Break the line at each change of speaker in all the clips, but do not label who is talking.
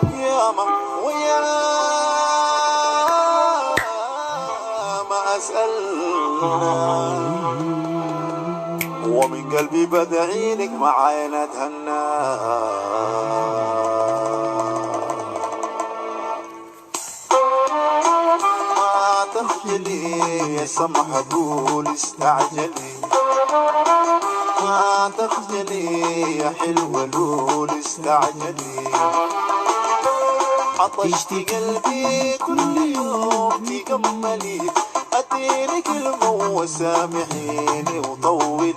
ياما وياما أسألنا، ومن قلبي بدعيلك معايا نتهنى. ما تخجلي يا سمح قول استعجلي، ما تخجلي يا حلوة لول استعجلي، عطشتي قلبي كل يوم تكملي، أديني كلمة وسامحيني وطولي.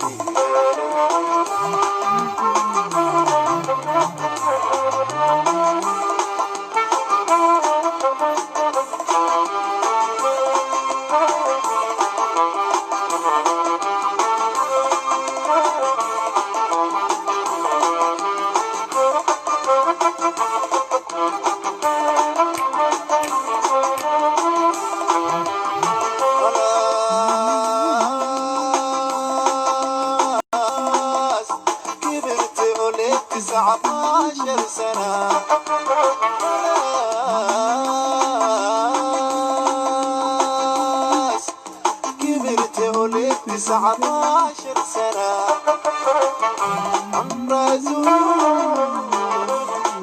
خلاص كبرت وليت 19 سنة، خلاص كبرت وليت 19 سنة، عمر زول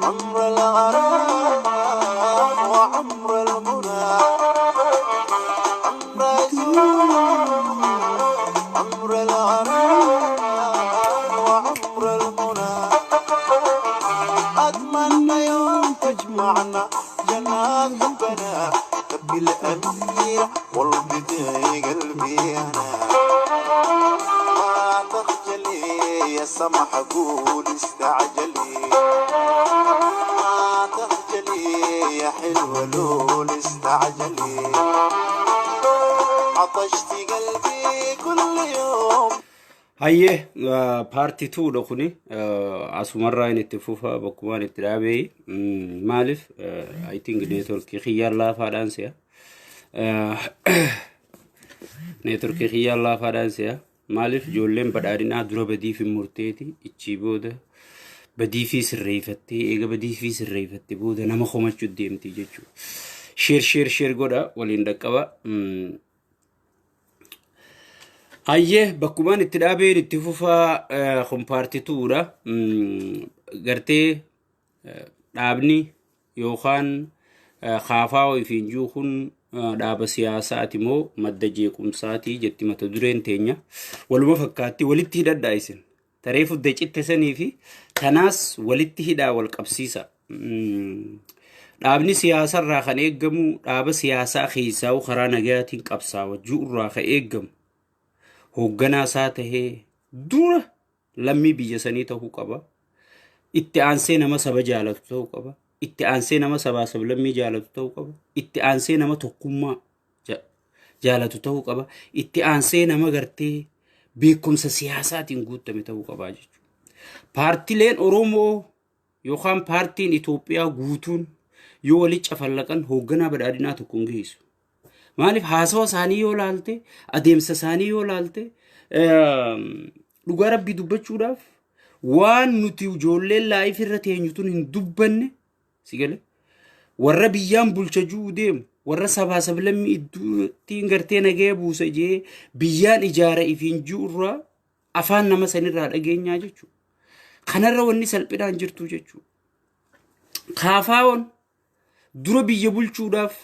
عمر الغرام وعمر المنى، عمر زول عمر الغرام وعمر المنى، أتمنى يوم تجمعنا جنات حبنا، تبقي الأميرة والبدي قلبي أنا. ما تخجلي يا سمح قول استعجلي، ما تخجلي يا حلوة لول استعجلي، عطشتي قلبي كل يوم.
Hayyee, part twodha kuni, asumarraa inni itti fufa bakkumaan itti dhaabee. Maaliif, I think networkii kiyyaan laafaadhaan si'a. Networkii kiyyaan laafaadhaan si'a. Maaliif, ijoolleen badhaadhinaa dura badiif hin murteeti, ichii booda badii fi sirreeffattee, eega badii fi sirreeffattee booda nama komachuu deemti jechuudha. Share, share, share godha, waliin dhaqqaba. Hayyee, bakkumaan itti dhaabeen itti fufaa, kun part twodha. Gartee dhaabni yookaan kaafaa ofiin jiru kun dhaaba siyaasaati moo madda jeequmsaati jetti mata dureen teenya. Waluma fakkaatti, walitti hidhadhaa isin. Taree fudda citte sanii fi tanaas walitti hidhaa, wal qabsiisa. Dhaabni siyaasarraa kan eeggamu, dhaaba siyaasaa keessaa karaa nagayaatiin qabsaawa ju'urraa kan eeggamu, hoogganaa isaa tahee dura lammii biyya sanii ta'uu qaba. Itti aansee nama saba jaalatu ta'uu qaba. Itti aansee nama sabaa sablammii jaalatu ta'uu qaba. Itti aansee nama tokkummaa jaalatu ta'uu qaba. Itti aansee nama gartee beekumsa siyaasaatiin guutame ta'uu qaba jechuudha. Paartileen Oromoo yookaan paartiin Itoophiyaa guutuun yoo walitti cafallaqan hoogganaa badhaadhinaa tokko hin geessu. Maaliif, haasawa isaanii yoo laalte, adeemsa isaanii yoo laalte, dhugaa rabbii dubbachuudhaaf waan nuti ijoolleen live irra teenyu tun hin dubbanne si gale, warra biyyaan bulcha juu deemu, warra sabaa sablammii idduutti gartee nagaya buusa jee biyyaan ijaara ifiin jiru irraa afaan nama sanirraa dhageenyaa jechuudha. Kanarra wanni salphinaan jirtu jechuudha. Kaafaawwan dura biyya bulchuudhaaf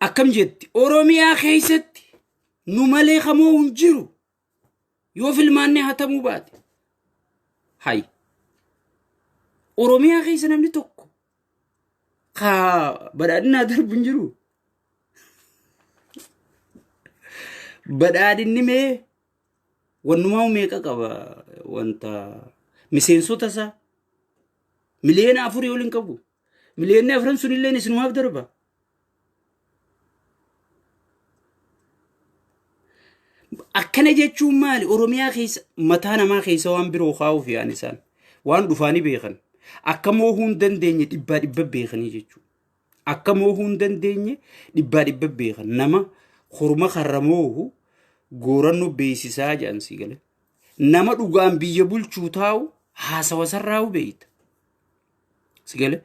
akkam jetti, Oromiyaa keessatti nu malee kamoo hin jiru yoo filmaanne hatamuu baate. Hay, Oromiyaa keessa namni tokko ka badhaadhinaa darbu hin jiru. Badhaadhinni mee wannumaa meeqa qaba? Wanta miseensota isaa 4 miliyoona ol hin qabu. 4 miliyoonni sunillee isinumaaf darba. Akkana jechuun maali? Oromiyaa keessa mataa namaa keessa waan biroo kaa'uuf yaa'an isaan. Waan dhufaanii beekan. Akka moohuu hin dandeenye dhibbaa dhibba beekanii jechuudha. Akka moohuu hin dandeenye dhibbaa dhibba beekan. Nama horma karra moohu goorannoo beeksisaa jedhan sii galee. Nama dhugaan biyya bulchuu taa'u haasawa sarraa'u beeyta. Si Si galee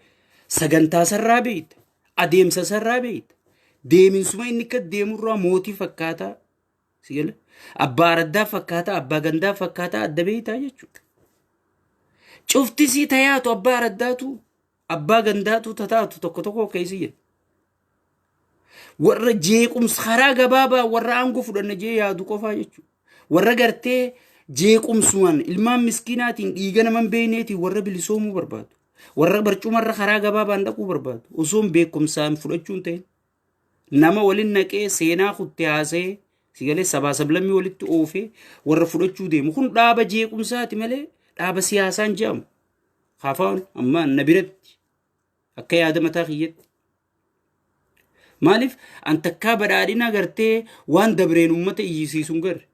sagantaa sarraa beeyta. Adeemsa sarraa beeyta. Deeminsuma inni akka deemurraa mootii fakkaataa. Si galee abbaa araddaa fakkaataa, abbaa gandaa fakkaataa adda beeytaa jechuudha. Cufti sii tayaatu abbaa araddaatu, abbaa gandaatu tataatu tokko tokko keessa jira. Warra jeequmsa karaa gabaabaa warra aangoo fudhanna jee yaadu qofaa jechuudha. Warra gartee jeequmsumaan ilmaan miskiinaatiin dhiiga nama hin beekneetiin warra bilisoomuu barbaadu. Warra barcumarra karaa gabaabaan dhaquu barbaadu. Osoo hin beekumsaan fudhachuu hin ta'in. Nama waliin naqee seenaa kutte haasa'ee sigalee sabaa sablammii walitti oofee warra fudhachuu deemu. Kun dhaaba jeequmsaati malee dhaaba siyaasaan jedhamu. Kaafaan amma na biratti akka yaada mataa kiyyatti. Maaliif an takkaa badhaadhina gartee waan dabreen uummata iyyisiisu hin garre.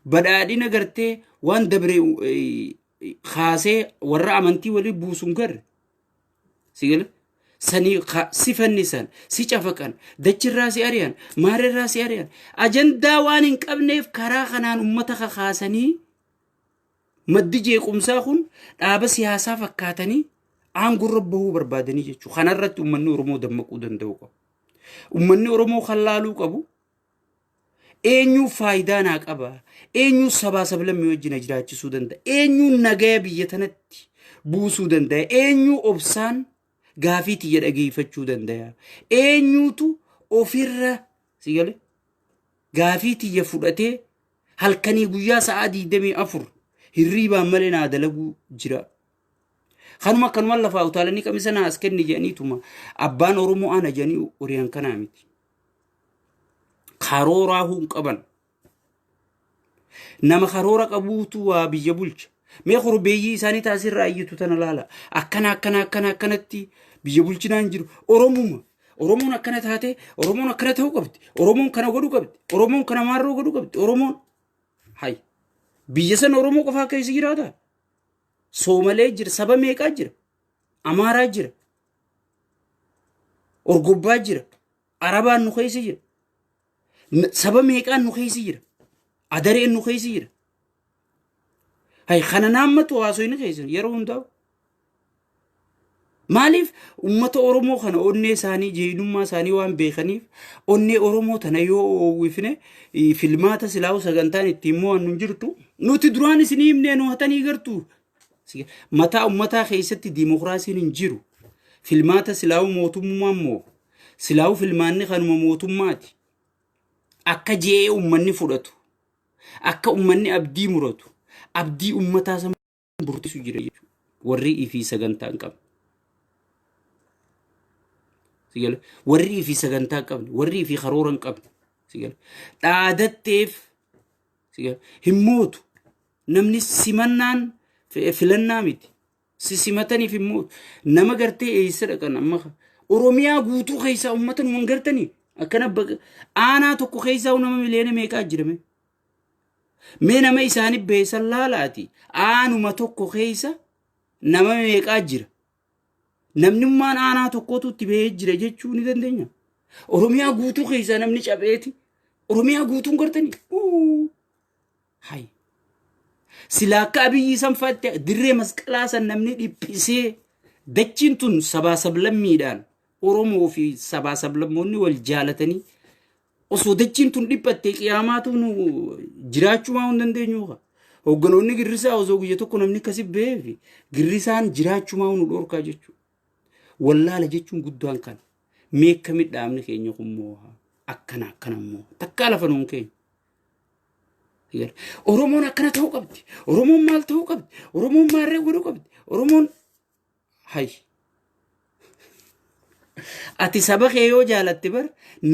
Badhaadhina gartee waan dabree kaasee warra amantii walii buusu hin garre. Si gala? Sanii si fannisan, si cafaqan, dachirraa si ari'an, maarirraa si ari'an. Ajandaa waan hin qabneef karaa kanaan uummata kakaasanii maddi jeequmsaa kun dhaaba siyaasaa fakkaatanii aangorra bahuu barbaadanii jechuudha. Kanarratti uummanni Oromoo dammaquu danda'u qaba. Uummanni Oromoo kan laaluu qabu eenyuu faayidaa naa qaba, eenyuu sabaa sablammii wajjin na jiraachisuu danda'a, eenyuu nagaya biyya tanatti buusuu danda'a, eenyuu obsaan gaafii tiyya dhageeffachuu danda'a, eenyuutu ofirra si gale gaafii tiyya fudhatee halkanii guyyaa sa'aa 24 hirriibaan malee naa dalaguu jira. Kanuma akkanuma lafaa utaalanii qamisa naa as kenni jedhaniituma abbaan Oromoo ana jedhanii horiyan kanaa miti. Karooraa hin qaban. Nama karoora qabuutu waa biyya bulcha. Mee korbeeyyii isaanii taasirraa iyyitu tana laala. Akkana akkana akkana akkanatti biyya bulchinaan jiru. Oromuma. Oromoon akkana taate, Oromoon akkana ta'uu qabdi. Oromoon kana godhuu qabdi. Oromoon kana maarroo godhuu qabdi. Oromoon hay. Biyya sana Oromoo qofaa keessa jiraata. Soomalee jira, saba meeqaa jira? Amaaraa jira. Orgobbaa jira. Arabaan nu keessa jira. Saba meeqaan nu keessa jira. Adareen nu keessa jira. Hay kana naammatu haasofni keessan yeroo hundaa'u. Maaliif uummata Oromoo kana onnee isaanii jeenummaa isaanii waan beekaniif onnee Oromoo tana yoo oowwifne filmaata silaa'u sagantaan ittiin mo'annu hin jirtu. Nuti duraan isinii himnee nu hatanii gartuu. Mataa uummataa keessatti diimokiraasiin hin jiru. Filmaata silaa'u mootummaan moo silaa'u filmaanni kanuma mootummaati. Akka je'ee uummanni fudhatu. Akka uummanni abdii muratu. Abdii uummataa san burtisu jira jechuudha. Warri ifii sagantaa hin qabne. Si gala? Warri ifii sagantaa hin qabne, warri ifii karoora hin qabne. Si gala? Dhaadatteef si gala? Hin mootu. Namni simannaan filannaa miti. Si simataniif hin mootu. Nama gartee eessa dhaqan amma Oromiyaa guutuu keessaa uummata numan gartanii akkana aanaa tokko keessaa nama miliyoona meeqaa jirame. Mee nama isaani beeysan laalaati. Aanuma tokko keessa nama meeqaa jira. Namnummaan aanaa tokkootu itti bahee jira jechuu ni dandeenya. Oromiyaa guutuu keessaa namni capheeti. Oromiyaa guutuun gartanii. Uu. Hay. Sila akka Abiyyi san fa'aatti dirree masqalaa san namni dhiphisee dachiin tun sabaa sablammiidhaan Oromoo fi sabaa sablammoonni wal jaalatanii Osoo dachiin tun dhiphatte qiyaamaatu nu jiraachumaa hin dandeenyu. Hoogganoonni girrisaa osoo guyya tokko namni akkasi beefi girrisaan jiraachumaa nu dhorkaa jechuudha. Wallaala jechuun guddaan kana. Meekkami dhaabni keenya kun moo akkana akkana immoo takkaa lafa nuun keenya. Oromoon akkana ta'uu qabdi. Oromoon maal ta'uu qabdi? Oromoon maarree godhuu qabdi? Oromoon Hay. Ati saba kee yoo jaalatte bar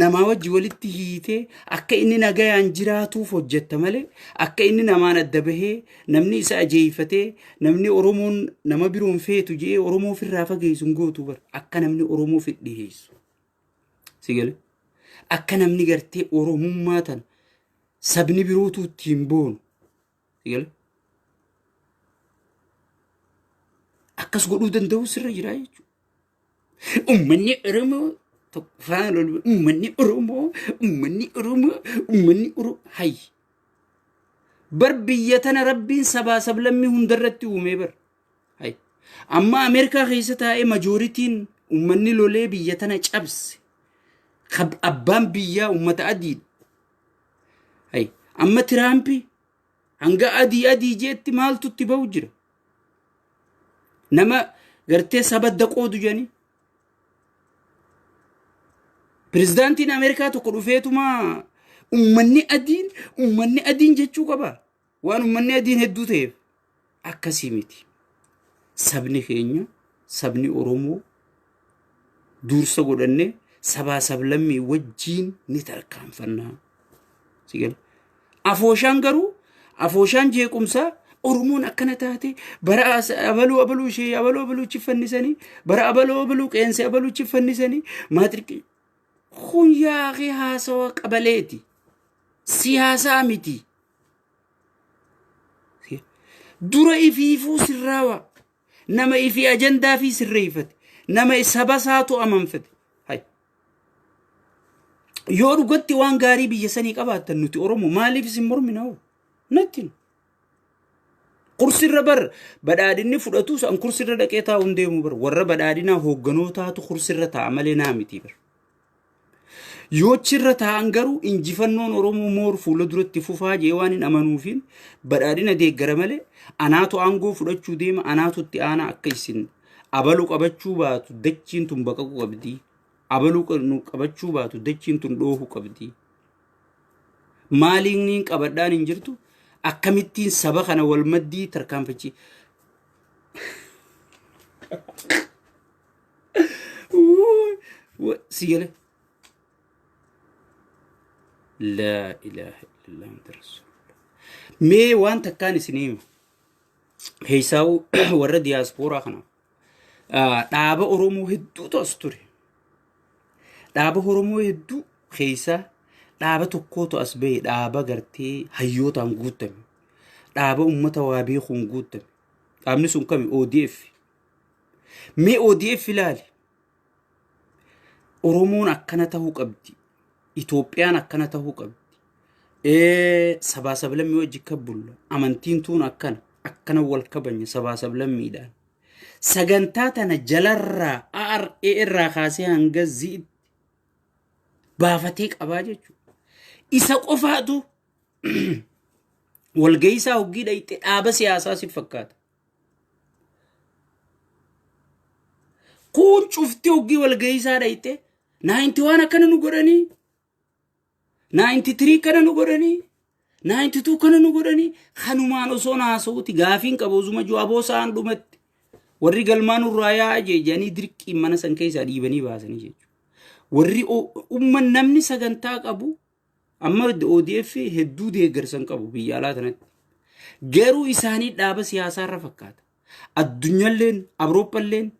namaa wajji walitti hiitee akka inni nagayaan jiraatuuf hojjetta malee akka inni namaan adda bahee namni isa ajeeyfatee namni Oromoon nama biroon feetu je'ee Oromoo ofirraa fageessu hin gootu bar akka namni Oromoo fidhiheessu. Si gale? Akka namni gartee Oromummaa tana sabni birootu ittiin boonu. Si gale? Akkas godhuu danda'u sirra jira jechuudha. Uummanni Oromoo tokko faana lolu uummanni Oromoo uummanni Oromoo uummanni Oromoo hayyi. Bar biyya tana rabbiin sabaa sablammii hundarratti uumee bar. Hayyi. Amma Ameerikaa keessa taa'ee majorityn uummanni lolee biyya tana cabse. Abbaan biyyaa uummata adiidha. Amma Tiraampi hanga adii adii jeetti maaltu itti bahu jira? Nama gartee saba daqoodu jedhanii. Pirezidaantiin Ameerikaa tokko dhufeetuma uummanni adiin jechuu qaba. Waan uummanni adiin hedduu ta'eef akkasii miti. Sabni keenya, sabni Oromoo, dursa godhannee sabaa sablammii wajjiin ni tarkaanfannaa. Afooshaan garuu, afooshaan jeequmsaa, Oromoon akkana taate, bara abaluu abaluu ishee abaluu abaluu achi fannisanii, bara abaluu abaluu qeensa abaluu achi fannisanii, maatirqii kun yaaqee haasawa qabaleeti. Siyaasaa miti. Dura ifiifuu sirraawa. Nama ifii ajandaa fi sirreeffate. Nama saba isaatu amanfate. Yoo dhugatti waan gaarii biyya sanii qabaattan, nuti Oromoo maaliif isin mormina hoo? Natti. Kursirra bar badhaadhinni fudhatus an kursirra dhaqee taa'u hin deemu bar. Warra badhaadhinaa hoogganootaatu kursirra taa'a malee naa miti bar. Yoo achirra taa'an garuu injifannoon Oromoo moor fuula duratti fufaa jee waan hin amanuufiin badhaadhina deeggara malee, anaatu aangoo fudhachuu deema, anaatu itti aanaa, akka isin abalu qabachuu baatu dachiin tun baqaquu qabdi. Abaluu qabachuu baatu dachiin tun dhoohuu qabdi. Maaliin qabadhaan hin jirtu, akkamittiin saba kana wal maddii tarkaanfachi. Si gale. Laa ilaaha illallah Muhammad Rasulullah. Mee waan takkaan isinii hima. Keessaa'u warra diyaaspooraa kanaaf. Dhaaba Oromoo hedduutu as ture. Dhaaba Oromoo hedduu keessaa dhaaba tokkootu as bahe, dhaaba gartee hayyootaan guutame. Dhaaba uummata waa beekuun guutame. Dhaabni sun kami? ODF. Mee ODF ilaali. Oromoon akkana ta'uu qabdi. Itoophiyaan akkana ta'uu qabdi. Sabaa sablammii wajji kabbulla. Amantiin tuun akkana. Akkana wal kabanya sabaa sablammiidhaan. Sagantaa tana jalarraa ARA irraa kaasee hanga Z'itti baafatee qabaa jechuudha. Isa qofaatu walga'iisaa hoggii dhayxe dhaaba siyaasaa si fakkaata. Kun cufti hoggii walga'iisaa dhayxe 91 akkana nu godhanii, 93 kana nu godhanii, 92 kana nu godhanii, kanumaan osoo haasa'uuti gaafiin qabu osuma jiru aboo sa'aan dhumatti warri galmaan nurraa yaa'a jedhanii dirqiin mana san keessaa dhiibanii baasanii jechuudha. Warri umman namni sagantaa qabu amma ODF hedduu deeggarsan qabu biyya alaa tanatti. Garuu isaanii dhaaba siyaasaa irra fakkaata. Addunyaalleen, Awurooppalleen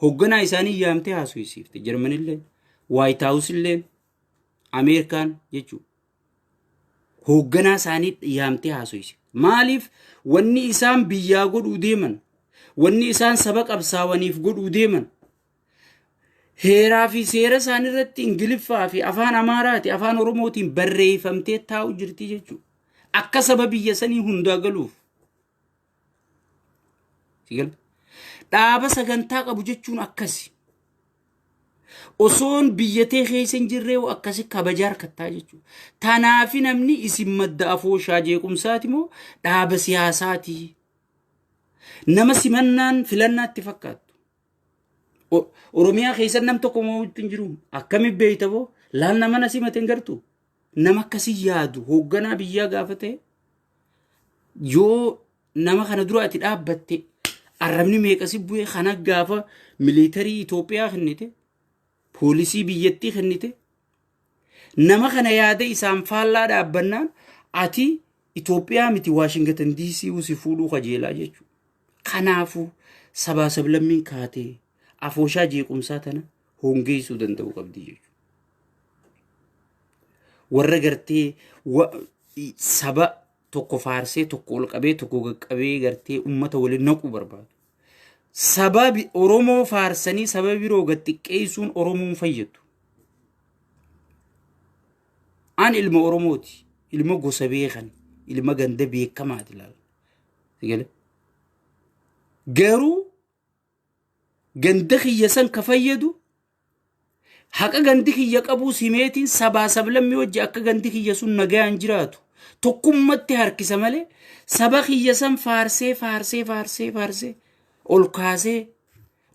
hoogganaa isaanii yaamtee haasofsiifte. Jarmanilleen, White House-illeen, Ameerikaan jechuudha. Hoogganaa isaanii yaamtee haasofsiifte. Maaliif? Wanni isaan biyyaa godhuu deeman, wanni isaan saba qabsaawaniif godhuu deeman, heeraa fi seera isaanii irratti Ingiliffaa fi afaan Amaaraati, afaan Oromootiin barreeffamtee taa'u jirti jechuudha. Akka saba biyya sanii hundaa galuuf. Dhaaba sagantaa qabu jechuun akkasi. Osoon biyyatee keessa hin jirree akkasi kabajaa harkattaa jechuudha. Tanaafi namni isin madda afooshaa jeequmsaati moo dhaaba siyaasaati? Nama simannaan filannaatti fakkaattu. Oromiyaa keessa nam tokko moo hin jiru. Akkami beeyta boo? Laal, nama na simate hin gartu. Nama akkasii yaadu hoogganaa biyyaa gaafa ta'e, yoo nama kana dura ati dhaabbatte arrabni meeqa si bu'e? Kana gaafa militarii Itoophiyaa kennite, poolisii biyyattii kennite, nama kana yaada isaan faallaa dhaabbannaan ati Itoophiyaa miti, Waashingatan DC si fuudhuu kajeelaa jechuudha. Kanaafuu sabaa sablammiin kaatee afooshaa jeequmsaa tana hongeessuu danda'uu qabdi jechuudha. Warra gartee saba tokko faarsee, tokko ol qabee, tokko qaqqabee gartee uummata waliin naquu barbaadu. Saba Oromoo faarsanii saba biroo gad xiqqeessuun Oromoon fayyadu. An ilma Oromooti. Ilma gosa beekan. Ilma ganda beekamaati laala. Garuu Ganda kiyya san ka fayyadu haqa gandi kiyya qabuu simeetiin sabaa sablammii wajji akka gandi kiyya sun nagayaan jiraatu tokkummatti harkisa malee saba kiyya san faarsee faarsee faarsee faarsee ol kaasee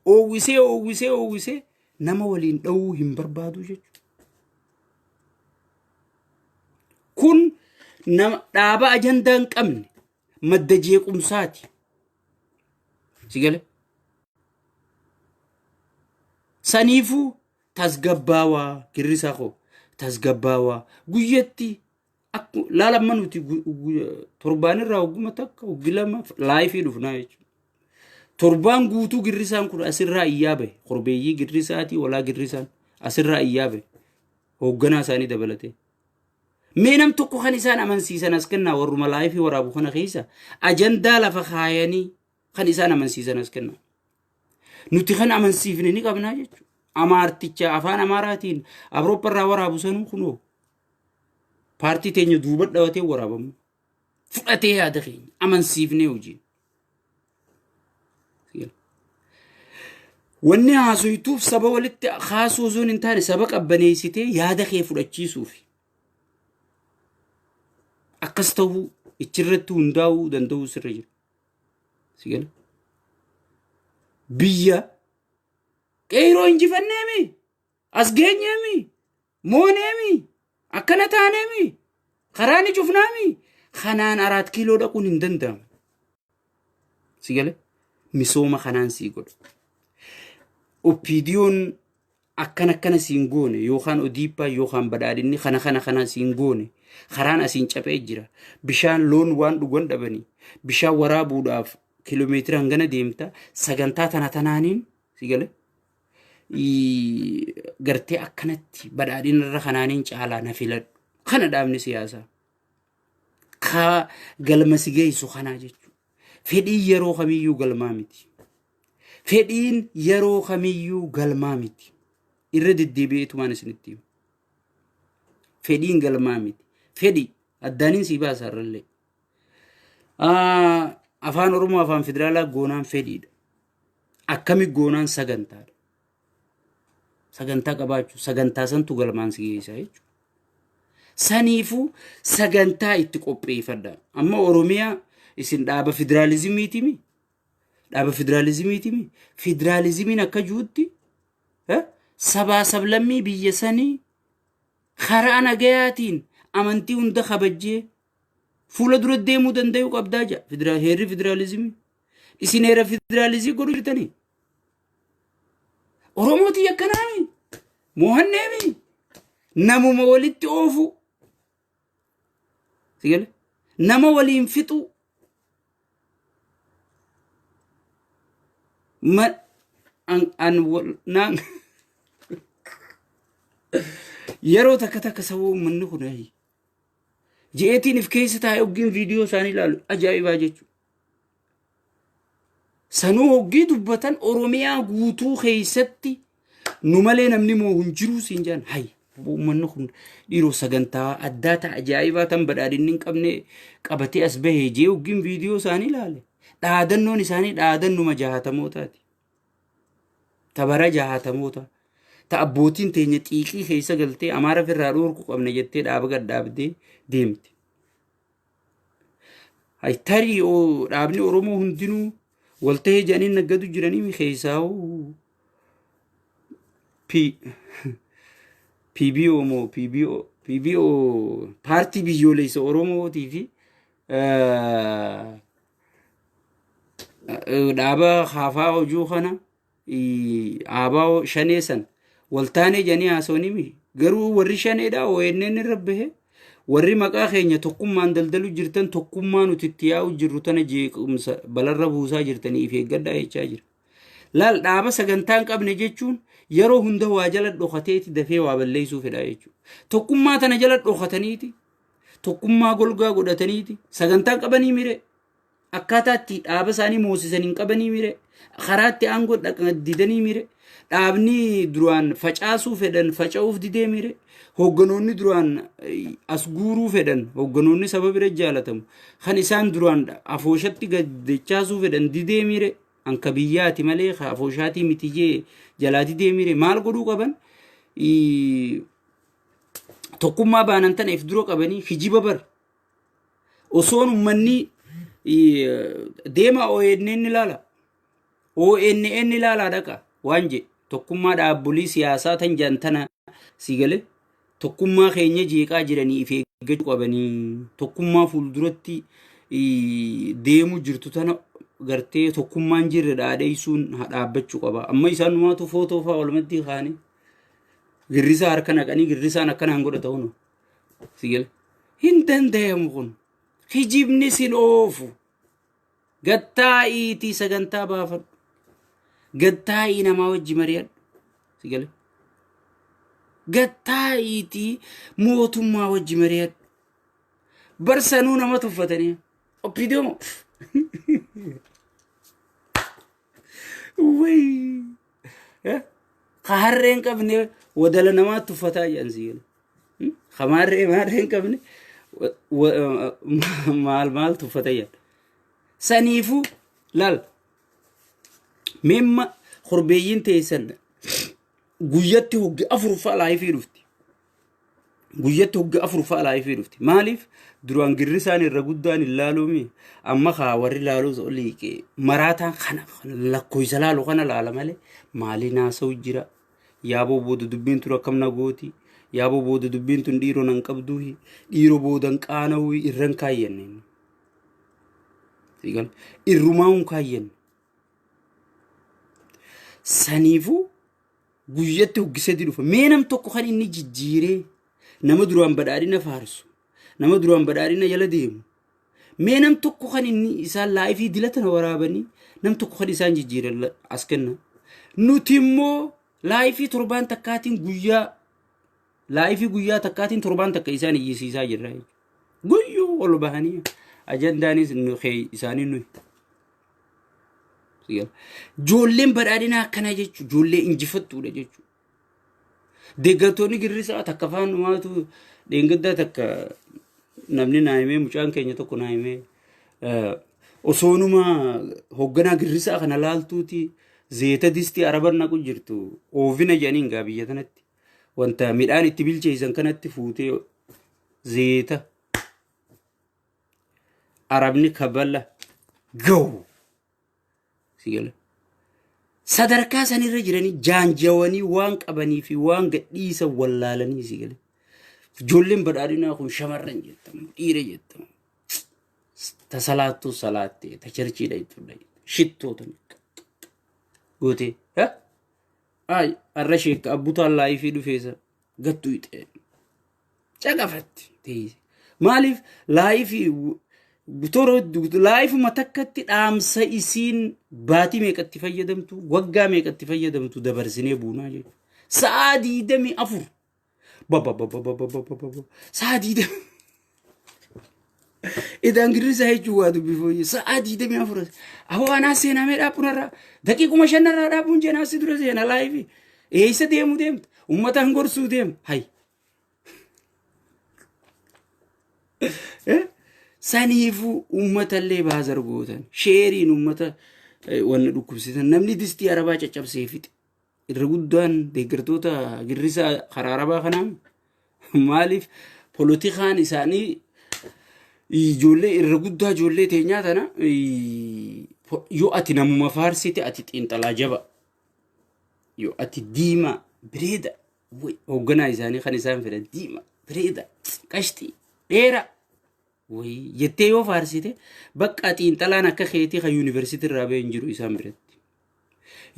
oowwisee oowwisee oowwisee nama waliin dha'uu hin barbaadu jechuudha. Kun nama dhaaba ajandaa hin qabne madda jeequmsaati. Si gale? Saniifuu tasgabbaawaa girrisaa koo tasgabbaawaa guyyatti akku laala amma nuti torbaan irraa hogguma takka hoggi lama laayifii dhufnaa jechuudha. Torbaan guutuu girrisaan kun asirraa iyyaa bahe korbeeyyii girrisaatii walaa girrisaan asirraa iyyaa bahe hoogganaa isaanii dabalatee. Mee nam tokko kan isaan amansiisan as kennaa warruma laayifii waraabu kana keessa ajandaa lafa kaayanii kan isaan amansiisan as kennaa. Nuti kan amansiifne ni qabnaa jechuudha. Amaarticha afaan Amaaraatiin Awurooppaa irraa waraabu sanuu kunoo paartii teenya duuba dhawatee waraabamu. Fudhatee yaada keenya amansiifnee hojiin. Wanni haasoytuuf saba walitti kaasuu osoo hin taane saba qabbaneessitee yaada kee fudhachiisuufi. Akkas ta'uu ichirratti hundaa'uu danda'uu sirra jira. Si gala? Biyya qeeroo injifanneemi as geenyeemi mooneemi akkana taaneemi karaa ni cufnaami kanaan araat kiiloo dhaquun hin danda'amu. Si gala? Misooma kanaan sii godha. Oppiidiyoon akkana akkana siin goone yookaan odiippaa yookaan badhaadhinni kana kana kana siin goone karaan asiin caphee jira. Bishaan loon waan dhugan dhabanii bishaan waraabuudhaaf kiiloomeetira hangana deemta sagantaa tana tanaaniin si gale gartee akkanatti badhaadhina irra kanaaniin caalaa na filadhu. Kana dhaabni siyaasaa. Ka galma si geessu kanaa jechuudha. Fedhiin yeroo kamiyyuu galmaa miti. Fedhiin yeroo kamiyyuu galmaa miti. Irra deddeebi'eetumaan isinitti hima. Fedhiin galmaa miti. Fedhi addaaniin sii baasa irrallee. Afaan Oromoo afaan federaalaa goonaan fedhiidha. Akkami goonaan sagantaadha. Sagantaa qabaachuu sagantaa santu galmaan si geessa jechuudha. Saniifuu sagantaa itti qopheeffadha. Amma Oromiyaa isin dhaaba federaalizimiitimi? Dhaaba federaalizimiitimi? Federaalizimiin akka jirutti sabaa sablammii biyya sanii karaa nagayaatiin amantii hunda kabajjee fuula dura deemuu danda'uu qabdaa jedha heerri federaalizimii. Isin heera federaalizimii godhu jirtanii? Oromootii akkanaami. Moohanneemi. Namuma walitti oofu. Sigale? Nama waliin fixu. Ma an an wal naan yeroo takka takka saba uummanni kun ayi. Je'eetiin if keessa taa'ee oggiin viidiyoo isaanii ilaalu ajaa'ibaa jechuudha. Sanuu hoggii dubbatan Oromiyaa guutuu keessatti nu malee namni moo hin jiruu siin jaan hay uummanni kun dhiiroo sagantaa addaa ta'a ajaa'ibaa tan badhaadhinni hin qabne qabatee as bahee jee hoggiin viidiyoo isaanii ilaale. Dhaadannoon isaanii dhaadannuma jaatamootaati. Tabara jaatamoota. Ta abbootiin teenya xiiqii keessa galtee Amaara firraa dhoorku qabna jettee dhaaba gad dhaabdee deemte. Hay tarii oo dhaabni Oromoo hundinuu waltahee jedhanii naggadu jiranii keessaa P PBO moo PBO PBO paartii biyyoolessa Oromootii fi dhaaba haafaa hojuu kana ABO shanee san waltaanee jedhanii haasawanii mi garuu warri shaneedha ONN irra bahe warri maqaa keenya tokkummaan daldalu jirtan tokkummaa nuti itti yaa'u jirru tana jeequmsa balarra buusaa jirtanii if eeggadhaa jechaa jira. Laal dhaaba sagantaa hin qabne jechuun yeroo hunda waa jala dhokateeti dafee waa balleessuu fedha jechuudha. Tokkummaa tana jala dhokataniiti tokkummaa golgaa godhataniiti sagantaa qabanii mire Akkaataa itti dhaaba isaanii moosisan hin qabanii mire. Karaa itti aangoo dhaqan didanii mire. Dhaabni duraan facaasuu fedhan faca'uuf didee mire. Hoogganoonni duraan as guuruu fedhan hoogganoonni saba bira jaalatamu. Kan isaan duraan afooshatti gad dachaasuu fedhan didee mire. Anka biyyaati malee ka afooshaatii miti jee jalaa didee mire maal godhuu qaban? Tokkummaa baanan tana if dura qabanii kijiba bar. Osoon ummanni deema ONN ilaala. ONN ilaalaa dhaqa waan jedhe tokkummaa dhaabbolii siyaasaa tan jedhan tana si gale tokkummaa keenya jeeqaa jiranii if eeggachuu qabanii tokkummaa fuulduratti deemu jirtu tana gartee tokkummaan jirre dhaadheessuun dhaabbachuu qaba. Amma isaan numaatu footoo fa'aa walumatti kaanii girrisaa harka naqanii girrisaan akkanaan godhata hunu. Si gale hin danda'amu kun kijibni sin oofu. Gattaa'iitii sagantaa baafadhu. Gattaa'ii namaa wajji mari'adhu. Si gale. Gattaa'iitii mootummaa wajji mari'adhu. Barsanuu nama tuffatanii. Oppidoo moo? Wayii. Ka harree hin qabne wadala namaa tuffataa jedhan si gale. Ka maarree maarree hin qabne maal maal tuffata jedhan. Saniifuu laal meemma korbeeyyiin teessan guyyatti hoggi afur fa'a laayifii dhufti. Guyyatti hogga afur fa'a laayifii dhufti. Maaliif duraan girrisaan irra guddaan hin laaluumi amma kaa warri laaluu liiqee maraataan kana lakkoofsa laalu kana laala malee maalii naasa'u jira. Yaaboo booda dubbiin tun akkam na gooti. Yaaboo booda dubbiin tun dhiiroo nan qabduuhi. Dhiiroo booda hin qaana'uuhi irra hin kaayyanne. Irrumaa hin kaayyanne. Saniifuu guyyatti hoggisatti dhufa. Mee nam tokko kan inni jijjiiree nama duraan badhaadhina faarsu, nama duraan badhaadhina jala deemu. Mee nam tokko kan inni isaan laayifii dila tana waraabanii nam tokko kan isaan jijjiiran as kenna. Nuti immoo laayifii torbaan takkaatiin guyyaa laayifii guyyaa takkaatiin torbaan takka isaan iyyisiisaa jirra jechuudha. Guyyuu ol bahanii ajandaanis isaanii nuyi. Ijoolleen badhaadhinaa akkanaa jechuun ijoollee injifattuudha jechuudha. Deeggartoonni girrisaa takka faan dhumaatu dheengaddaa takka namni naa himee mucaan keenya tokko naa himee osoonuma hoogganaa girrisaa kana laaltuuti zeeta distii araban naqu jirtu oovina jedhaniin gaa biyya tanatti wanta midhaan itti bilcheessan kanatti fuutee zeeta arabni kabala gahu si gala sadarkaa sanirra jiranii jaanjawanii waan qabanii fi waan gadhiisan wallaalanii si gala ijoolleen badhaadhinaa kun shamarran jettamu dhiira jettamu ta salaattuu salaattee ta cherchii dhayxu dhayxu shittoo tan gootee ay arra sheekka abbutaan laayifii dhufeessa gattu ixee caqafatti teeyse. Maaliif laayifii laayifuma takkatti dhaamsa isiin baatii meeqatti fayyadamtu waggaa meeqatti fayyadamtu dabarsinee buunaa jechuudha. Sa'aa 24 babababababababa sa'aa 20 Idaan girrisaa jechuun waa dubbii fooyyee sa'aa 24 ahoo anaa seenamee dhaabunarraa daqiiquma shanarraa dhaabuun jeenaa si dura seena laayifii eessa deemu deemta uummataan gorsuu deema hay. Saniifuu uummatallee baazar gootan sheeriin uummata wanna dhukkubsitan namni distii arabaa caccabsee fixe irra guddaan deeggartoota girrisaa karaa arabaa kanaa maaliif polotikaan isaanii ijoollee irra guddaa ijoollee teenyaa tana yoo ati namuma faarsite ati xiinxalaa jaba yoo ati diimaa bireeda Way, hoogganaa isaanii kan isaan fedhan diima, bareeda, qashxii, dheeraa. Way, jettee yoo faarsite bakka xiinxalaan akka keetii kan yuunivarsiitii irraa ba'e hin jiru isaan biratti.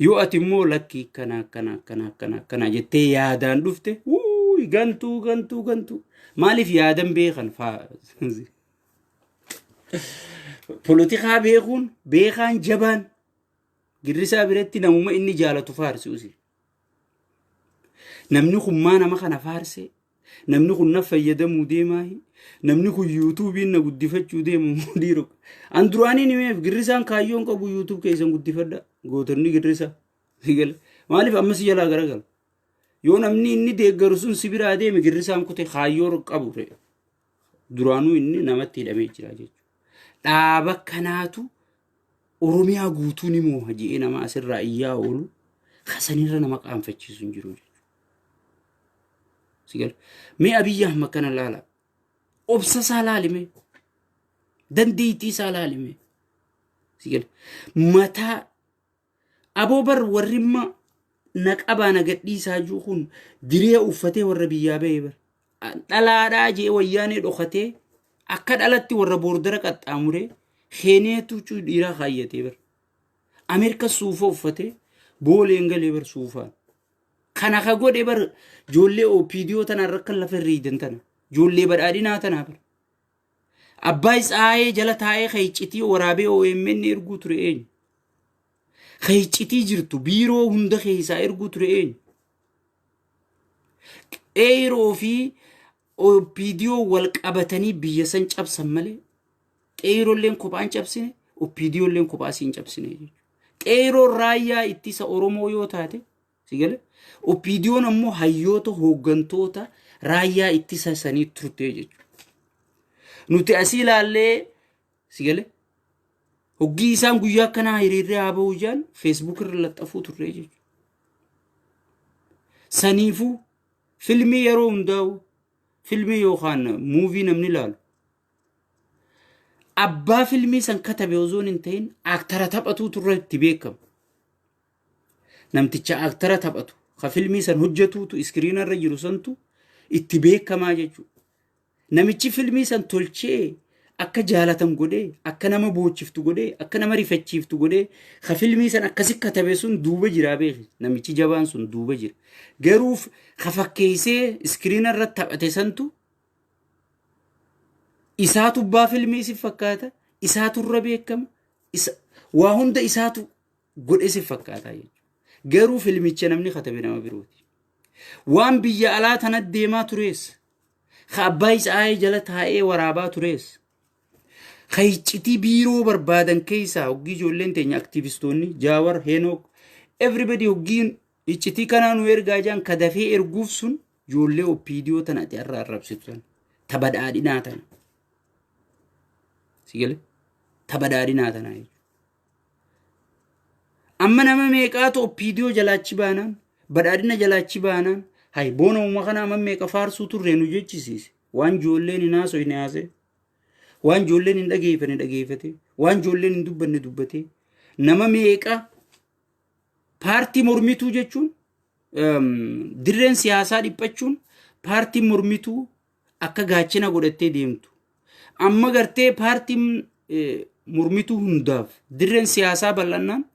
Yoo ati immoo lakkii akkana akkana akkana akkana akkana jettee yaadaan dhufte wuuy gantuu gantuu gantuu maaliif yaadan beekan faa polotikaa beekuun beekaan jabaan girrisaa biratti namuma inni jaalatu faarsi usi. Namni kun maa nama kana faarsee? Namni kun na fayyadamuu deemaahi? Namni kun yuutuubiin na guddifachuu deema moo dhiiroo? An duraanii ni meef girrisaan kaayyoon qabu yuutuub keessan guddifadha. Gootonni girrisaa. Si gala. Maaliif amma si jalaa garagala? Yoo namni inni deeggaru sun si biraa deeme girrisaan kute kaayyoo qabu ta'e. Duraanuu inni namatti hidhamee jira jechuudha. Dhaaba kanaatu Oromiyaa guutuu ni mooha je'ee nama asirraa iyyaa oolu kasanirra nama qaanfachiisu hin jiru jechuudha. Sigala. Mee Abiyyi Ahmad kana laala. Obsa isaa laalime. Dandeettii isaa laalime. Sigala. Mataa aboo bar warrimma na qabaa na gadhiisaa jiru kun diree uffatee warra biyyaa ba'ee bar. Dhalaadhaa jee wayyaanee dhokatee akka dhalatti warra boordara qaxxaamuree Keeniyaatti huccuu dhiiraa kaayyatee bar. Ameerika suufa uffatee booleen galee bar suufaan. Kana ka godhe bar ijoollee OPDO tanaan rakkan lafa irriidan tana. Ijoollee badhaadhinaa tanaa bar. Abbaay Tsaayee jala taa'ee ka iccitii waraabee OMN erguu ture eenyu? Ka iccitii jirtu biiroo hunda keessaa erguu ture eenyu? Qeeroo fi OPDO wal qabatanii biyya san cabsan malee qeerolleen kophaan cabsine OPDOlleen kophaa siin cabsine jechuudha. Qeeroon raayyaa ittisa Oromoo yoo taate si gale OPDOn ammoo hayyoota hooggantoota raayyaa ittisa sanii turte jechuudha. Nuti asii ilaallee si gale hoggii isaan guyyaa akkanaa hiriirree haa ba'uu jaan feesbuuk irra laxxafuu turre jechuudha. Saniifuu filmii yeroo hundaa'u filmii yookaan muuvii namni ilaalu abbaa filmii san katabe osoo hin ta'in aaktara taphatuutu irra itti beekama. Namticha aaktara taphatu ka filmii san hojjetuutu iskiriina irra jiru santu itti beekamaa jechuudha. Namichi filmii san tolchee akka jaalatan godhee akka nama boochiftu godhee akka nama rifachiiftu godhee ka filmii san akkasi katabe sun duuba jiraa beeki namichi jabaan sun duuba jira. Garuu ka fakkeessee iskiriina irra taphate santu isaatu abbaa filmii si fakkaata isaatu irra beekama isa waa hunda isaatu godhe si fakkaata jechuudha. Garuu filmicha namni katabe nama birooti. Waan biyya alaa tana deemaa turees ka abbaa isaayee jala taa'ee waraabaa turees ka iccitii biiroo barbaadan keessaa hoggii ijoolleen teenya aktiivistoonni Jaawar Henook everybody hoggiin iccitii kanaa nu ergaa jaan ka dafee erguuf sun ijoollee OPDO tana ati har'a arrabsitu tana ta badhaadhinaa tana si gale ta badhaadhinaa tana jechuudha. Amma nama meeqaatu OPDO jalaachi baanaan badhaadhina jalaachi baanaan hay boona uuma kana amma meeqa faarsuu turre nu jechisiise waan ijoolleen hin haasofne haasee waan ijoolleen hin dhageeffanne dhageeffate waan ijoolleen hin dubbanne dubbate nama meeqa paartii mormituu jechuun dirreen siyaasaa dhiphachuun paartiin mormituu akka gaachena godhattee deemtu. Amma gartee paartiin mormituu hundaaf dirreen siyaasaa bal'annaan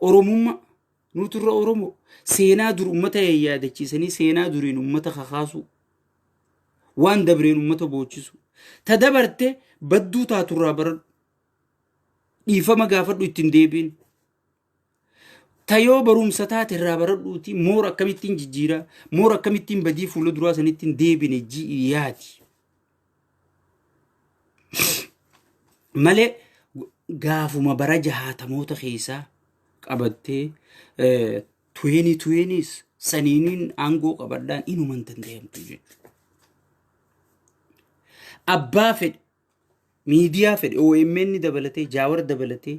Oromummaa nuturra Oromoo seenaa dur uummata yaadachiisanii seenaa duriin uummata kakaasuu waan dabreen uummata boochisu ta dabarte badduu taaturraa baradhu dhiifama gaafadhu ittiin deebiin. Ta yoo barumsa taate irraa baradhuuti moora akkamittiin jijjiiraa moora akkamittiin badii fuula duraa sanittiin deebine ji'i yaadi. Malee gaafuma bara jahaatamoota keessaa qabattee tuweenii tuweeniis saniiniin aangoo qabadhaan inuma hin danda'amtu jechuudha. Abbaa fedhe miidiyaa fedhe OMN dabalatee Jaawar dabalatee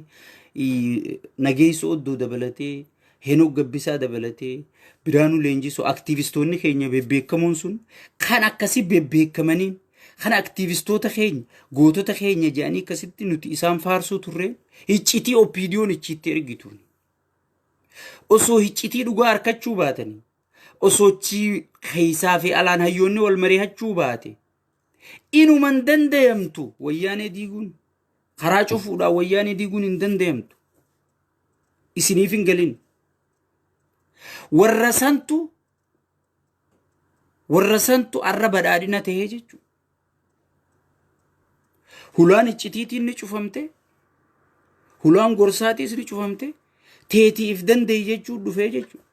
Nageessoo Oddoo dabalatee Henook Gabbisaa dabalatee Biraanuu Leenjisoo aktiivistoonni keenya bebbeekamoon sun kan akkasii bebbeekamaniin kan aktiivistoota keenya gootota keenya jedhanii akkasitti nuti isaan faarsuu turre iccitii OPDOn ichiitti ergituun osoo iccitii dhugaa harkachuu baatanii osoo keessaa fi alaan hayyoonni wal mari'achuu baate Inuma hin dandayamtu wayyaanee diiguun. Karaa cufuudhaan wayyaanee diiguun hin dandayamtu. Isiniif hin galin. Warra santu warra santu arra badhaadhina tahee jechuudha. Hulaan iccitiitiin ni cufamte. Hulaan gorsaatiis ni cufamte. Teetiif danda'i jechuun dhufee jechuudha.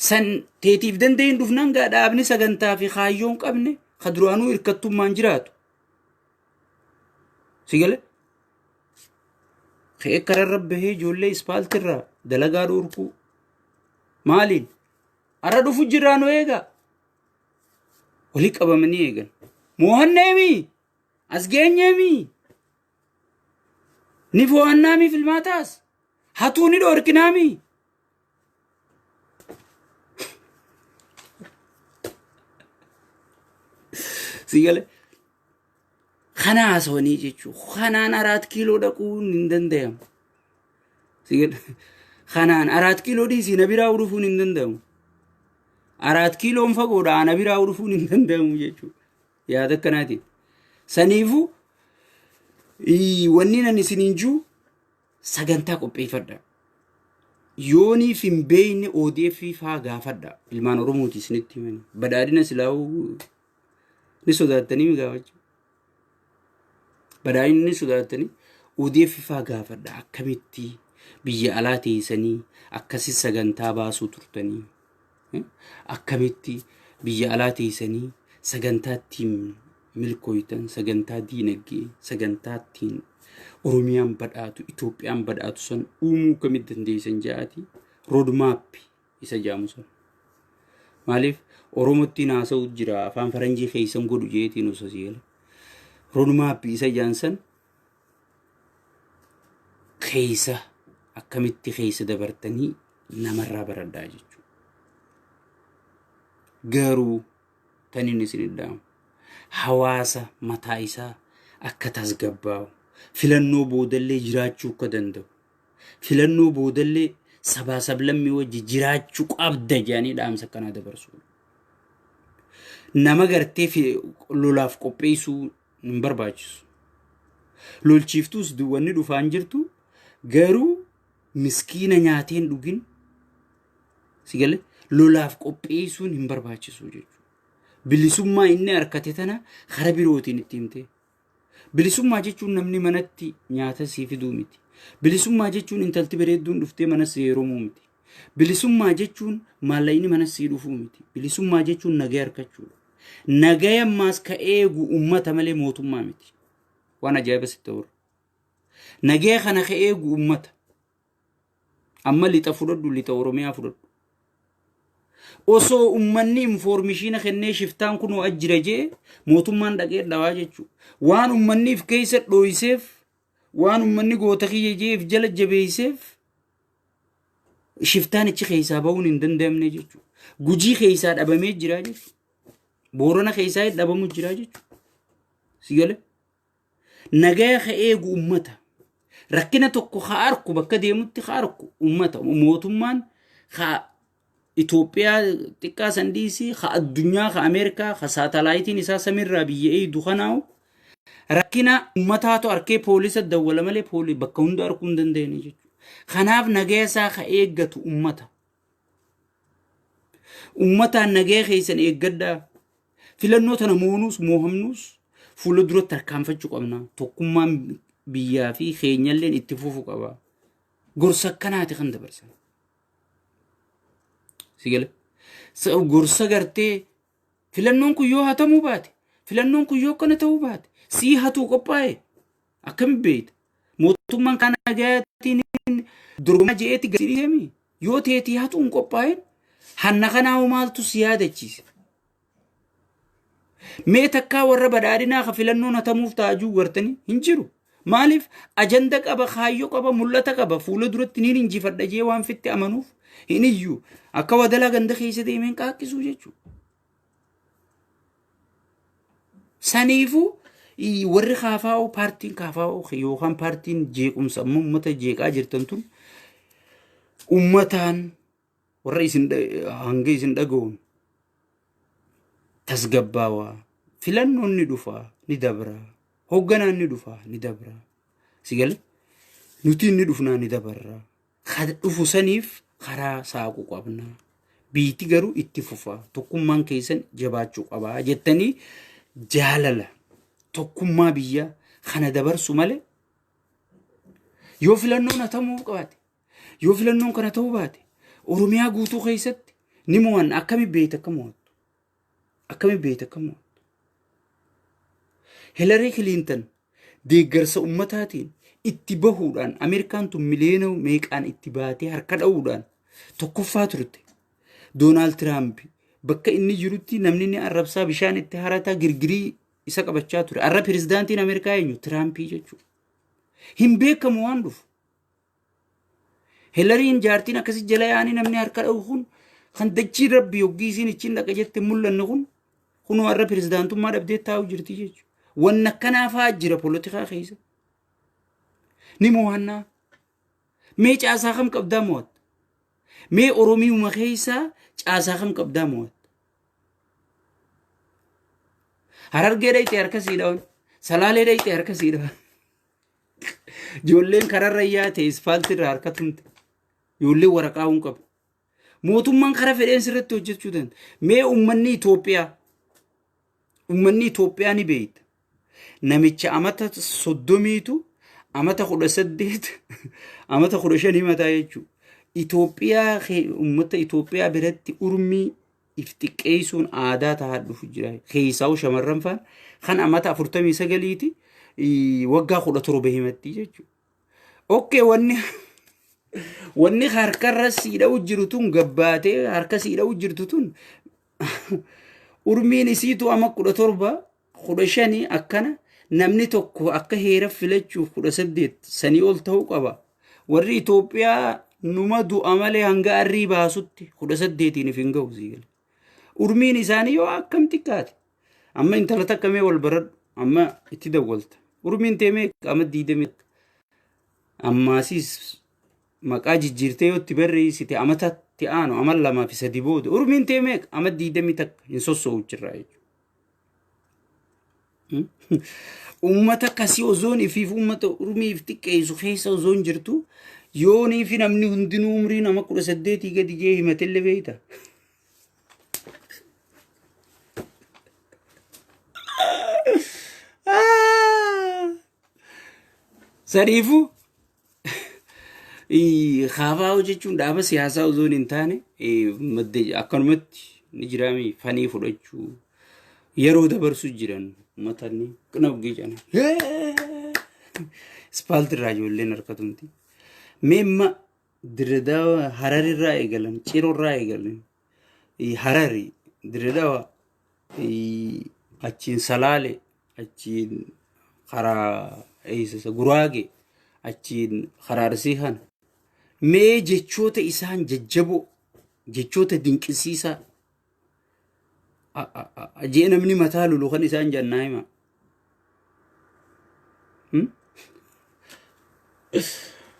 San teetiif danda'een dhufnaan gaa dhaabni sagantaa fi kaayyoo hin qabne ka duraanuu hirkattummaan jiraatu. Si gale? Ka'ee kararra bahee ijoollee ispaaltirraa dalagaa dhorkuu. Maaliin? Har'a dhufu jirraa nu eegaa. Walii qabamanii eegan. Moohanneemii! As geenyeemii! Ni fo'annaami filmaataas. Hatuu ni dhoorkinaami. Si galee kana haasawanii jechuudha. Kanaan araat kiiloo dhaquun hin danda'amu. Si galee kanaan araat kiiloo dhiisii na biraa dhufuun hin danda'amu. Araat kiiloon fagoodha ana biraa dhufuun hin danda'amu jechuudha. Yaada akkanaatiin. Saniifuu wanni nan isiniin jiru sagantaa qopheeffadha. Yooniif hin beekne ODF faa gaafadha. Ilmaan Oromooti isinitti himani. Badhaadhina silaa'uu ni sodaattanii mi gaafachuu? Badhaadhina ni sodaattanii ODF faa gaafadha. Akkamitti biyya alaa teessanii akkasi sagantaa baasuu turtanii? Akkamitti biyya alaa teessanii sagantaa ittiin milkooytan, sagantaa diinagdee, sagantaa ittiin Oromiyaan badhaatu, Itoophiyaan badhaatu san uumuu akkamitti dandeessan ja'aati roadmap isa jaamu san. Maaliif Oromottiin haasa'u jira afaan faranjii keessan godhu jeetiin osoo si gala. Roadmap isa jaan san keessa akkamitti keessa dabartanii namarraa baradhaa jechuudha. Garuu tan inni isin dhaamu hawaasa mataa isaa akka tasgabbaa'u filannoo boodallee jiraachuu akka danda'u filannoo boodallee sabaa sablammii wajji jiraachuu qabda jedhanii dhaamsa akkanaa dabarsuudha. Nama gartee lolaaf qopheessuu hin barbaachisu. Lolchiiftuus wanni dhufaan jirtu garuu miskiina nyaatee hin dhugin si galee lolaaf qopheessuun hin barbaachisu jechuudha. Bilisummaa inni harkate tana kara birootiin itti himte. Bilisummaa jechuun namni manatti nyaata sii fiduu miti. Bilisummaa jechuun intalti bareedduun dhuftee mana sii heerumuu miti. Bilisummaa jechuun maallaqni mana sii dhufuu miti. Bilisummaa jechuun nagaya harkachuudha. Nagaya ammaas ka eegu ummata malee mootummaa miti. Waan ajaa'iba sitti ta'uura. Nagaya kana ka eegu ummata. Amma lixa fudhadhu, lixa Oromiyaa fudhadhu. Osoo ummanni infoormishiina kennee shiftaan kunoo ajjira jee mootummaan dhaqee dhawaa jechuudha. Waan ummanni if keessa dhooyseef, waan ummanni goota kiyya jee if jala jabeesseef shiftaan achi keessaa bahuun hin danda'amne jechuudha. Gujii keessaa dhabamee jira jechuudha. Boorana keessaa dhabamu jira jechuudha. Si galee? Nagaya ka eegu ummata. Rakkina tokko ka arku bakka deemutti ka arku ummata. Mootummaan ka Itoophiyaa xiqqaa san dhiisii ka addunyaa ka Ameerikaa ka saatalaayitiin isaa samiirraa biyya eeydu kanaa'u rakkina ummataatu arkee poolisa dawwala malee pooli bakka hunda arkuu hin danda'ani jechuudha. Kanaaf nagaya isaa ka eeggatu ummata. Ummataan nagaya keessan eeggadhaa. Filannoo tana moonuus moohamnuus fuula duratti tarkaanfachuu qabna. Tokkummaan biyyaa fi keenyalleen itti fufu qaba. Gorsa akkanaati kan dabarsan. Si gala? Gorsa gartee filannoon kun yoo hatamuu baate, filannoon kun yoo akkana ta'uu baate, sii hatuu qophaa'e akkami beekta? Mootummaan kana nagayaatiin dorgomaa je'eetti gadi dhiisemi. Yoo teetii hatuu hin qophaa'in hanna kanaa hoo maaltu si yaadachiise? Mee takkaa warra badhaadhinaa ka filannoon hatamuuf taa'ajuu gartanii hin jiru. Maaliif ajanda qaba, kaayyoo qaba, mul'ata qaba. Fuula duratti niin injifadha jee waan fitti amanuuf hin iyyu. Akka wadalaa ganda keessa deemeen qaaqqisuu jechuudha. Saniifuu warri KFO paartiin KFO yookaan paartiin jeequmsa amma uummata jeeqaa jirtan tun uummataan warra isin hanga isin dhaga'uun tasgabbaawaa filannoon ni dhufa ni dabra hoogganaan ni dhufa ni dabra si gale nuti ni dhufnaa ni dabarra Ka dhufu saniif karaa saaquu qabna. Biitti garuu itti fufa. Tokkummaan keessan jabaachuu qaba jettanii jaalala tokkummaa biyyaa kana dabarsu malee yoo filannoon hatamuu qabaate yoo filannoon kana ta'uu baate Oromiyaa guutuu keessatti ni mo'anna akkami beekta akka mo'attu akkami beekta akka mo'attu Hilarii Kiliintan deeggarsa ummataatiin itti bahuudhaan Ameerikaan tun miliyoona meeqaan itti baatee harka dha'uudhaan tokkoffaa turte. Doonaald Tiraamp bakka inni jirutti namni inni arrabsaa bishaan itti harataa girgirii isa qabachaa ture. Har'a pirezidaantiin Ameerikaa eenyu? Tiraampii jechuudha. Hin beekamu waan dhufu. Hilariin jaartiin akkasi jala yaa'anii namni harka dha'u kun kan dachii rabbi yoggii isiin ichiin dhaqa jette mul'anne kun kunoo har'a pirezidaantummaa dhabdee taa'u jirti jechuudha. Wanna akkanaa fa'aa jira polotikaa keessa. Ni mo'annaa. Mee caasaa kam qabdaa mo'atta? Mee Oromiyuma keessaa caasaa kam qabdaa mo'atta? Harargee dhayxee harka sii dhawan. Salaalee dhayxee harka sii dhawan. Ijoolleen kararra yaate ispaaltii irra harka tumte. Ijoolleen waraqaa hin qabu. Mootummaan karaa fedheen sirratti hojjechuu danda'a. Mee uummanni Itoophiyaa ni beekta. Namicha amata 30tu amata 18, amata 15 mataa jechuudha. Itoophiyaa, uummata Itoophiyaa biratti urmii if xiqqeessuun aadaa tahaa dhufu jira. Keessaa'u shamarran faan kan amata 49ti waggaa 17 himatti jechuudha. Okay, wanni harkarra sii dha'u jiru tun gabbaatee harka sii dha'u jirtu tun urmiin isiitu ama 17, 15 akkana. Namni tokko akka heera filachuuf 18 sanii ol ta'uu qaba. Warri Itoophiyaa numa du'a malee hanga arrii baasutti 18n if hin ga'u sii gala. Urmiin isaanii yoo akkam xiqqaate. Amma intala takka mee wal baradhu, amma itti dawwalta. Urmiin tee meeqa? Amma 20. Ammaasiis maqaa jijjiirtee yoo itti barreessite amatatti aanu ama lamaa fi sadi booda urmiin tee meeqa? Ama 21 hin sossoo'u jirraa jechuudha. Uummata akkasii osoon ifiif uummata urmii if xiqqeessu keessa osoon jirtu yoonii fi namni hundinuu umrii nama 18 gadi jee himatellee beeyta. Saniifuu kaafaa jechuun dhaaba siyaasaa osoo hin taane madda akkanumatti ni jiraami fanii fudhachuu yeroo dabarsu jiran uummatanni qina oggee jana. Ispaaltirraa ijoolleen harkatumti. Meemma Dirredawa Hararirraa eegalan, Cirorraa eegalan, Harari, Dirredawa, achiin Salaale, achiin karaa eessisa Guraage, achiin karaa Arsii kana. Mee jechoota isaan jajjaboo, jechoota dinqisiisaa jee namni mataa lulu kan isaan jannaa hima.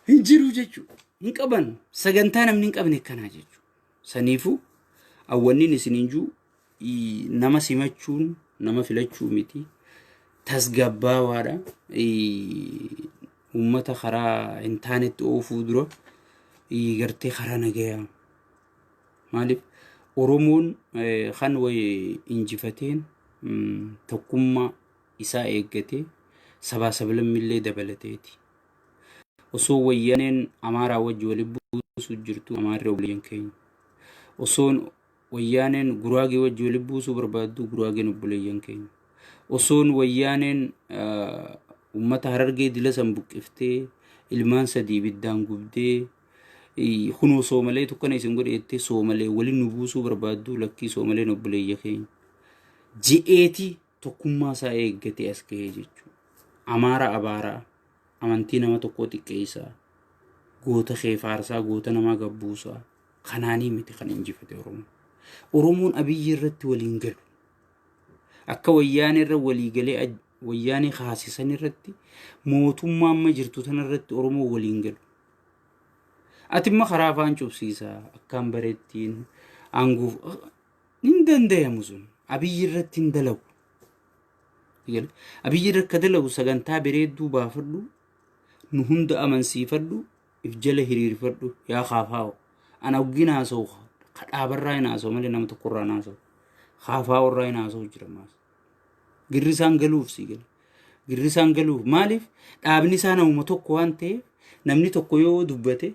Hin jiru jechuudha. Hin qaban. Sagantaa namni hin qabne akkanaa jechuudha. Saniifuu awwanniin isiniin jiru nama simachuun nama filachuu miti. Tasgabbaawaadha. Uummata karaa hin taanetti oofuu dura gartee karaa nagayaa. Maaliif Oromoon kan wayi injifateen tokkummaa isaa eeggatee sabaa sablammillee dabalateeti. Osoo wayyaaneen Amaaraa wajji wali buusuu jirtu Amaarri obboleeyyan keenya. Osoon wayyaaneen Guraagee wajji wali buusuu barbaaddu Guraageen obboleeyyan keenya. Osoon wayyaaneen uummata Harargee dila san buqqiftee ilmaan sadii ibiddaan gubdee kunoo Soomalee tokkana isin godhe jettee Soomalee waliin nu buusuu barbaaddu lakkii, Soomaleen obboleeyya keenya. Je'eeti tokkummaa isaa eeggatee as gahee jechuudha. Amaara abaaraa, amantii nama tokkoo xiqqeessaa, goota kee faarsaa, goota namaa gabbuusaa kanaanii miti kan injifate Oromoon. Oromoon Abiyyi irratti waliin galu. Akka wayyaanee irra walii galee wayyaanee kaasisan irratti mootummaa amma jirtu tana irratti Oromoon waliin galu. Ati immoo karaa afaan cubsiisaa akkaan bareettiin aanguuf hin dandayamu sun Abiyyi irratti hin dalagu. Abiyyi irra akka dalagu sagantaa bareedduu baafadhu, nu hunda amansiifadhu, if jala hiriirfadhu yaa kaafaa'u. Ana oggiin haasa'u dhaabarraa hin haasa'u malee nama tokkorraa hin haasa'u. Kaafaa'u irraa hin haasa'u jira maas. Girri isaan galuuf si gala. Girri isaan galuuf maaliif dhaabni isaa namuma tokko waan ta'eef namni tokko yoo dubbate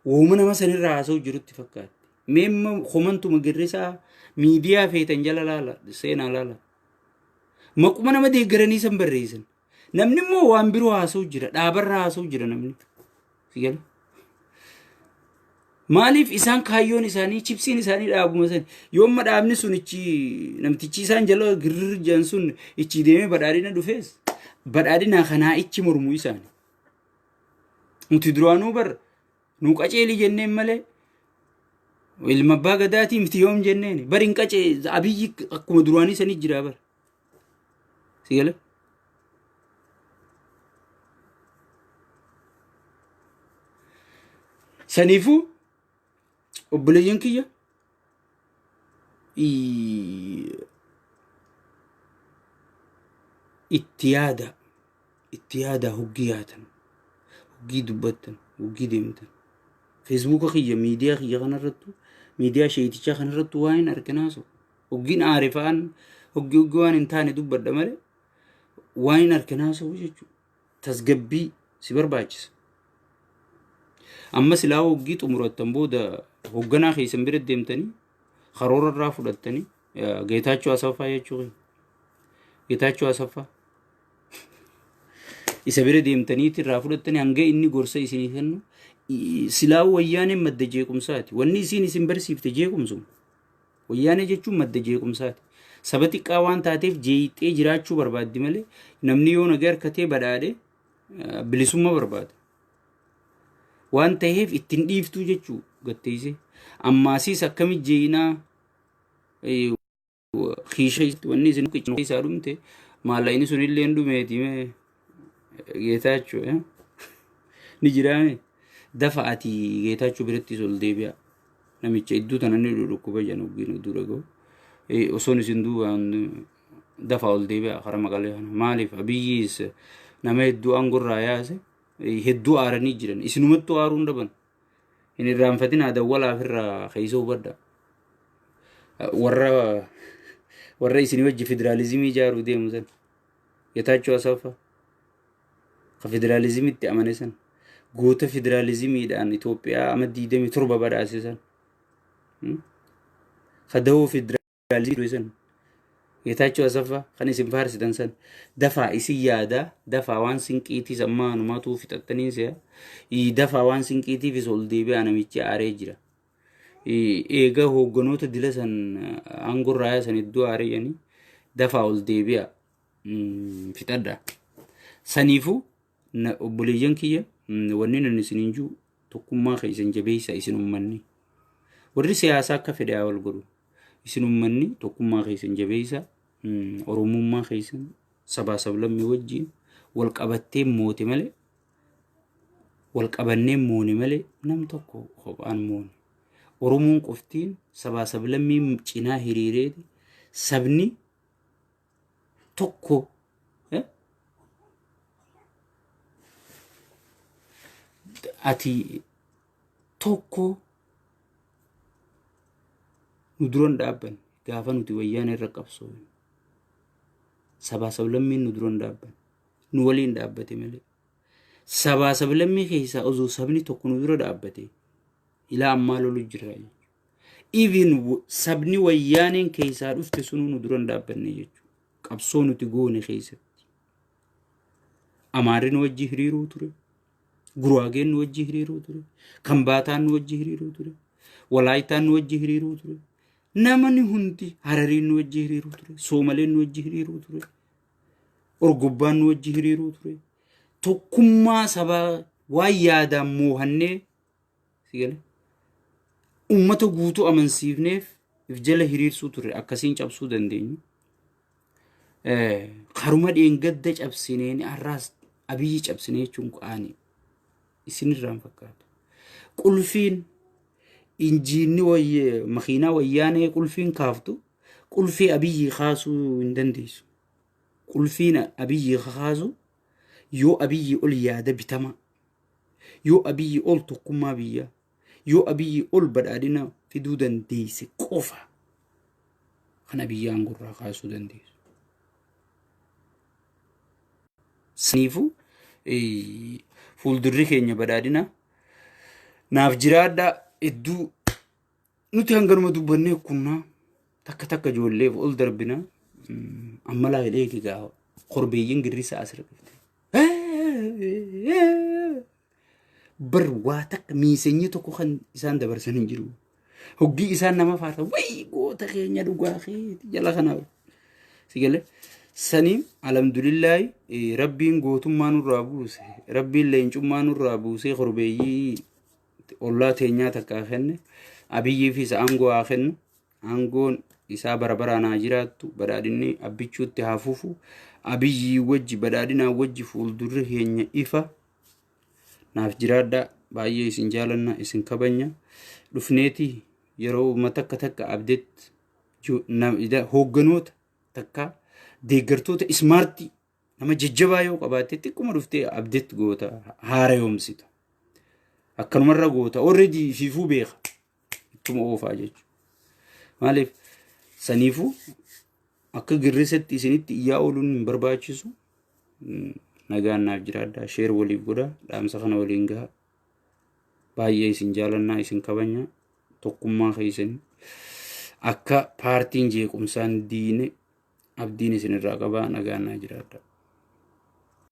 wooma nama sanirraa haasa'u jirutti fakkaatti. Meemma komantuma girri isaa miidiyaa feetan jala laala, seenaa laala. Maquma nama deeggaranii san barreessan. Namni immoo waan biroo haasa'u jira. Dhaabarraa haasa'u jira namni. Si gala? Maaliif isaan kaayyoon isaanii chipsiin isaanii dhaabuma san yoomma dhaabni sun ichi namtichi isaan jala girrir jedhan sun ichi deemee badhaadhina dhufees badhaadhina kanaa ichi mormuu isaani. Nuti duraanuu bar nu qaceeli jenneen malee ilma abbaa gadaatii miti yoom jenneen bar hin qacee Abiyyi akkuma duraanii sanii jira bar. Si gala? Saniifuu obboleeyyan kiyya itti yaada itti yaada hoggii yaatan hoggii dubbattan hoggii deemtan feesbuuka kiyya miidiyaa kiyya kanarrattu miidiyaa sheetichaa kanarrattu waan hin arginaa so hoggiin aare fa'aan hoggii hoggii waan hin taane dubbadha malee waan hin arginaa so jechuudha. Tasgabbii si barbaachisa. Amma silaa hoggii xumurattan booda hoogganaa keessan bira deemtanii karoora irraa fudhattanii Geetaachoo Asaffaa jechuun Geetaachoo Asaffaa isa bira deemtaniiti irraa fudhattanii hanga inni gorsa isinii kennu silaa wayyaaneen madda jeequmsaati. Wanni isiin isin barsiifte jeequmsuma. Wayyaanee jechuun madda jeequmsaati. Saba xiqqaa waan taateef jeeqxee jiraachuu barbaaddi malee namni yoo nagaa harkatee badhaadhe bilisummaa barbaada. Waan ta'eef ittiin dhiiftuu jechuu gatteessee. Ammaasiis akkami jeeqnaa kiisha wanni isin keessaa dhumte maallaqni sun illee hin dhumeeti mee Geetaachoo ni jiraame dafa ati Geetaachoo birattis ol deebi'a. Namicha iddoo tana ni dhukkuba jedhan oggiin oduu dhaga'u. Osoon isin duubaan dafa ol deebi'a karaa Maqalee kana. Maaliif Abiyyiis nama hedduu aangorraa yaase hedduu aaranii jiran. Isinumattuu aaruu hin dhaban. Hin irraanfatinaa dawwalaaf irraa keessa hubadha. Warra warra isinii wajji federaalizimii ijaaruu deemu san. Getaachoo Asaffaa. Ka federaalizimitti amane san. Goota federaalizimiidhaan Itoophiyaa ama 27 badhaase san. Ka dahoo federaalizimii ture san. Geetaachoo Asaffaa kan isin faarsitan san dafaa isin yaadaa dafaa waan sinqiitiis amma anumaatu fixattaniin se'a dafaa waan sinqiitiifis ol deebi'aa namichi aaree jira. Eega hoogganoota dila san aangoo irraa yaasan hedduu aaree jedhanii dafaa ol deebi'aa fixadha. Saniifuu obboleeyyan kiyya wanni nan isiniin jiru tokkummaa keessan jabeessa isin ummanni. Warri siyaasaa akka fedhe haa wal godhu. Isin ummanni tokkummaa keessan jabeessa Oromummaa keessan sabaa sablammii wajjin wal qabattee moote malee wal qabannee moone malee nam tokko kophaan moone. Oromoon qoftiin sabaa sablammii cinaa hiriireeti sabni tokko ati tokko nu duran dhaabban gaafa nuti wayyaana irra qabsoofne sabaa sablammiin nu duran dhaabban nu waliin dhaabbate malee sabaa sablammii keessaa osoo sabni tokko nu dura dhaabbate ilaa ammaa lolu jirra jechuudha. Even sabni wayyaaneen keessaa dhufte sunuu nu duran dhaabbanne jechuudha. Qabsoo nuti goone keessatti. Amaarri nu wajji hiriiruu ture. Guraageen nu wajji hiriiruu ture. Kambaataan nu wajji hiriiruu ture. Walaayitaan nu wajji hiriiruu ture. Namni hundi Harariin nu wajji hiriiruu ture. Soomaleen nu wajji hiriiruu ture. Orgobbaan nu wajji hiriiruu ture. Tokkummaa sabaa waan yaadaan moohannee si gale uummata guutuu amansiifneef if jala hiriirsuu ture akkasiin cabsuu dandeenyu. Karuma dheengadda cabsineen har'aas Abiyyi cabsinee jechuun qaanii isinirraan fakkaatu. Qulfiin injiinni makiinaa wayyaanee qulfiin kaaftu qulfii Abiyyi kaasuu hin dandeessu. Qulfiin Abiyyi kaasu yoo Abiyyi ol yaada bitamaa yoo Abiyyi ol tokkummaa biyyaa yoo Abiyyi ol badhaadhina fiduu dandeesse qofa kan Abiyyi aangorraa kaasuu dandeessu. Saniifuu fuuldurri keenya badhaadhina naaf jiraadhaa hedduu nuti hanganuma dubbannee kunnaa takka takka ijoolleef ol darbina amma laa eegi gaa korbeeyyiin girrisa asirra dhufte. Bar waa takka miisenyii tokko kan isaan dabarsan hin jiru. Hoggii isaan nama faarsa wayii goota keenya dhugaa keeti jala kanaaf. Si galee? Saniin alhamdulillaahi, Rabbiin gootummaa nurraa buuse, Rabbiin leencummaa nurraa buusee korbeeyyii ollaa teenyaa takkaa kenne. Abiyyii fi isa aangoo haa kennu. Aangoon isaa bara baraan haa jiraattu. Badhaadhinni Abbichuutti haa fufu. Abiyyii wajji, badhaadhinaa wajji fuuldurri keenya ifa. Naaf jiraadhaa. Baay'ee isin jaalanna, isin kabanya. Dhufneeti yeroo uummata takka takka abdeet hoogganoota takka, deeggartoota ismaartii, nama jajjabaa yoo qabaatte, xiqquma dhuftee abdeet goota, haara yoomsita. Akkanumarra goota, already fiifuu beeka, ittuma oofaa jechuudha. Maaliif saniifuu akka girrisatti isinitti iyyaa ooluun hin barbaachisu. Nagaan naaf jiraadhaa. Share waliif godha, dhaamsa kana waliin gaha. Baay'ee isin jaalannaa, isin kabanya. Tokkummaa keessanii akka paartiin jeequmsaan diine abdiin isin irraa qabaa. Nagaan naa jiraadhaa.